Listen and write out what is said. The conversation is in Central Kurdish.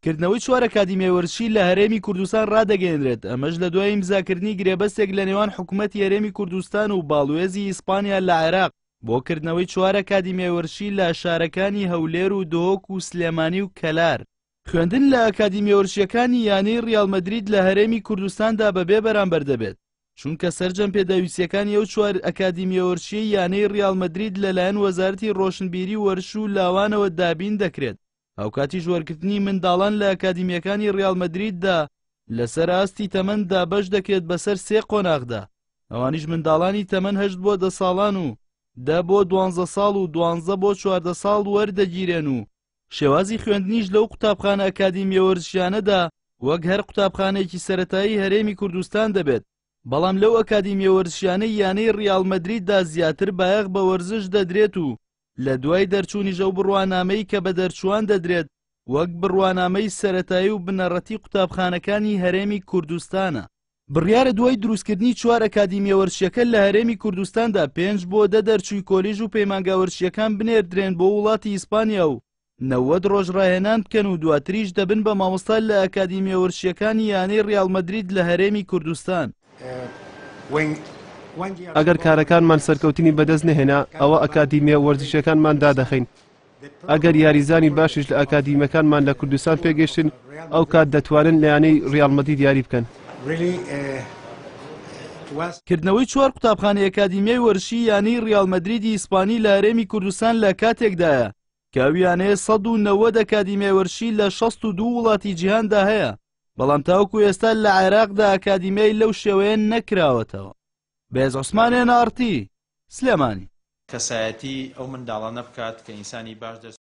کردنەوەی چوار ئەکادیمیای وەرزشی لە هەرێمی کوردستان ڕادەگەیەنرێت، ئەمەش لە دوای ئیمزاکردنی گرێبەستێک لە نێوان حکومەتی هەرێمی کوردستان و باڵوێزی ئیسپانیا لە عێراق بۆ کردنەوەی چوار ئەکادیمیای وەرزشی لە شارەکانی هەولێر و دهۆک و سلێمانی و کەلار. خوێندن لە ئەکادیمیە وەرزشییەکانی یانەی ڕیاڵ مەدرید لە هەرێمی کوردستاندا بەبێ بەرامبەر دەبێت، چونکە سەرجەم پێداویستییەکانی ئەو چوار ئەکادیمیە وەرزشییەی یانەی ڕیاڵ مەدرید لەلایەن وەزارەتی ڕۆشنبیری و وەرزش و لاوانەوە دابین دەکرێت. هاوکاتیش وەرگرتنی منداڵان لە ئەکادیمییەکانی ڕیاڵ مەدریددا لەسەر ئاستی تەمەن دابەش دەکرێت بەسەر سێ قۆناغدا، ئەوانیش منداڵانی تەمەن هەشت بۆ دە ساڵان و دە بۆ دوانزە ساڵ و دوانزە بۆ 14 ساڵ وەردەگیرێن و شێوازی خوێندنیش لەو قوتابخانە ئەکادیمیە وەرزشیانەدا وەک هەر قوتابخانەیەکی سەرەتایی هەرێمی کوردستان دەبێت، بەڵام لەو ئەکادیمیە وەرزشیانەی یانەی ڕیاڵ مەدریددا زیاتر بایەخ بە وەرزش دەدرێت و لە دوای دەرچوونیش ئەو بڕوانامەی کە بە دەرچووان دەدرێت وەک بڕوانامەی سەرەتایی و بنەڕەتی قوتابخانەکانی هەرێمی کوردستانە. بڕیارە دوای دروستکردنی چوار ئەکادیمیە وەرزشیەکە لە هەرێمی کوردستاندا پێنج بۆ دە دەرچووی کۆلیژ و پەیمانگا وەرزشیەکان بنێردرێن بۆ وڵاتی ئیسپانیا و 90 ڕۆژ ڕاهێنان بکەن و دواتریش دەبن بە مامۆستا لە ئەکادیمیە وەرزشیەکانی یانەی ڕیاڵ مەدرید لە هەرێمی کوردستان. ئەگەر کارەکانمان سەرکەوتنی بەدەست نەهێنا، ئەوە ئەکادیمیە وەرزشیەکانمان دادەخەین. ئەگەر یاریزانی باشیش لە ئەکادیمیەکانمان لە کوردستان پێگەیشتن، ئەوکات دەتوانن لە یانەی ریاڵ مەدرید یاری بکەن. کردنەوەی چوار قوتابخانەی ئەکادیمیای وەرزشی یانەی ریاڵ مەدریدی ئیسپانی لە هەرێمی کوردستان لە کاتێکدایە کە ئەو یانەیە 190 ئەکادیمیای وەرزشی لە 62 وڵاتی جیهاندا هەیە، بەڵام تاوەکو ئێستا لە عێراقدا ئەکادیمیای لەو شێوەیە نەکراوەتەوە. بەهێز عوسمان ئێن ئاڕ تی، سلێمانی. کەسایەتی ئەو منداڵانە بکات کە ئینسانی باش دەرچوون.